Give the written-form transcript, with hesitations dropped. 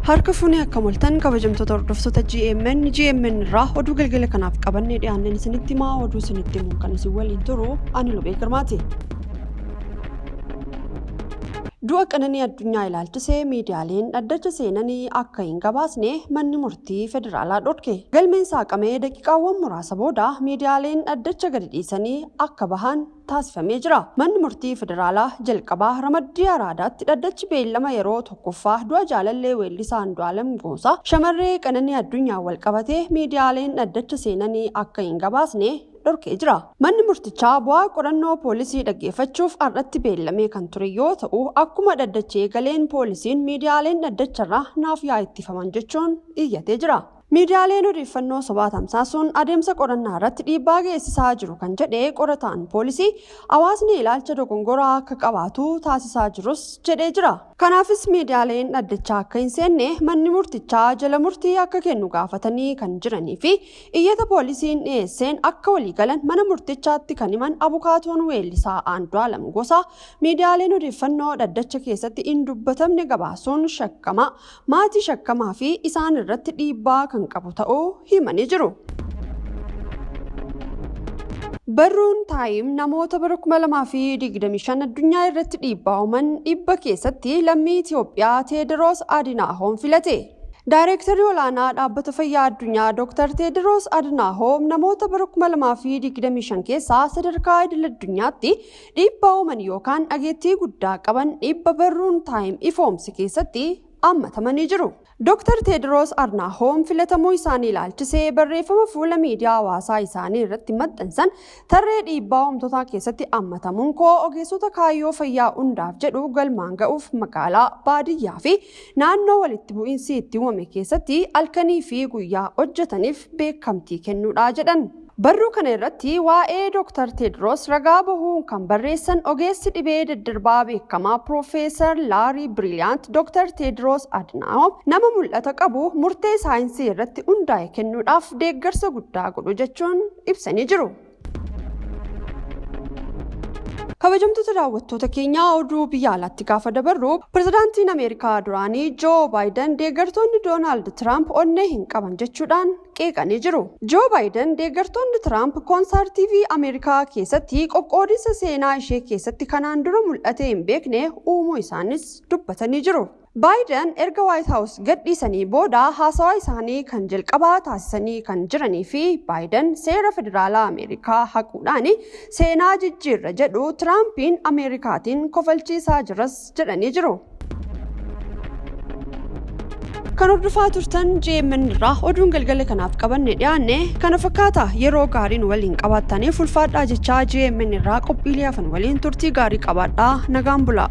Harka fuunee akka moltan kabajamtoota hordoftoota GMN GMN irraa oduu galgala kanaaf qabannee dhiyaanneen isinitti himaa. Oduu isinitti himuun kan isin waliin turu ani Lubee Girmaati. Du'a Qananii Addunyaa ilaalchisee miidiyaaleen dhaddacha seenanii akka hin gabaasne manni murtii federaalaa dhorke. Galmeen saaqamee daqiiqaawwan muraasa booda miidiyaaleen dhaddacha gadi dhiisanii akka bahan taasifamee jira. Manni murtii federaalaa jalqabaa ramaddii Araadaatti dhaddachi beellama yeroo tokkoffaa du'a jaalallee weellisaa Andu'aalem Goosaa shamarree Qananii Addunyaan walqabatee miidiyaaleen dhaddacha seenanii akka hin gabaasne dhorkee jira. Manni murtichaa bu'aa qorannoo poolisii dhaggeeffachuuf har'atti beellamee kan ture yoo ta'u, akkuma dhaddachi eegaleen poolisiin miidiyaaleen dhaddacharraa naaf yaa ittifaman jechuun iyyatee jira. Miidiyaaleen odeeffannoo sobaa tamsaasuun adeemsa qorannaa irratti dhiibbaa geessisaa jiru kan jedhe qorataan poolisii, hawaasni ilaalcha dogongoraa akka qabaatu taasisaa jirus jedhee jira. Kanaafis miidiyaaleen dhaddachaa akka hin seenne manni murtichaa jala murtii akka kennu gaafatanii kan jiranii fi iyyata poolisiin dhiyeesseen akka waliigalan mana murtichaatti kan himan abukaatoon weellisaa Andu'aalam Gosaa, miidiyaaleen odeeffannoo dhaddacha keessatti hin dubbatamne gabaasuun shakkamaa, maatii shakkamaa fi isaan irratti dhiibbaa kan qabu ta'uu himanii jiru. Barruun Taayim namoota bara 2025 addunyaa irratti dhiibbaa uuman 100 keessatti lammii Itoophiyaa Teediroos Adinaahoom filate. Daayireektarri olaanaa dhaabbata fayyaa addunyaa Dr. Teediroos Adinaahoom namoota bara 2025 keessaa sadarkaa idil addunyaatti dhiibbaa uuman yookaan dhageettii guddaa qaban 100 barruun Taayim ifoomse keessatti hammatamanii jiru. Dr. Teediroos Adnaahoom filatamuu isaanii ilaalchisee barreeffama fuula miidiyaa hawaasaa isaanii irratti maxxansan, tarree dhiibbaa uumtotaa keessatti hammatamuun koo ogeessota kaayyoo fayyaa hundaaf jedhu galmaan ga'uuf magaalaa, baadiyyaa fi naannoo walitti bu'iinsi itti uumame keessatti halkanii fi guyyaa hojjetaniif beekamtii kennuudha jedhan. Barruu kana irratti waa'ee Dr. Teediroos ragaa bahuun kan barreessan ogeessi dhibee daddarbaa beekamaa Piroofeesar Laarii Biriiliyaant, Dr. Teediroos Adnaahom nama mul'ata qabu, murtee saayinsii irratti hundaa'e kennuudhaaf deeggarsa guddaa godhu jechuun ibsanii jiru. Kabajamtoota daawwattoota keenyaa, oduu biyya alaatti gaafa dabarru, pirezidaantiin Ameerikaa duraanii Joo Baayiden deeggartoonni Doonaald Tiraamp onnee hin qaban jechuudhaan qeeqanii jiru. Joo Baayiden deeggartoonni Tiraamp koonsaartiivii Ameerikaa keessatti qoqqoodinsa seenaa ishee keessatti kanaan dura mul'atee hin beekne uumuu isaanis dubbatanii jiru. Baayiden erga White House gadhiisanii booda haasawaa isaanii kan jalqabaa taasisanii kan jiranii fi Baayiden seera federaalaa Ameerikaa haquudhaan seenaa jijjiirra jedhu Tiraampiin Ameerikaatiin kofalchiisaa jiras jedhanii jiru. Kan hordofaa turtan GMN irraa oduun galgala kanaaf qabanne dhiyaanne kana fakkaata. Yeroo gaariin waliin qabaattaniif ulfaadhaa jechaa, GMN irraa qophiilee hafan waliin turtii gaarii qabaadhaa, nagaan bulaa.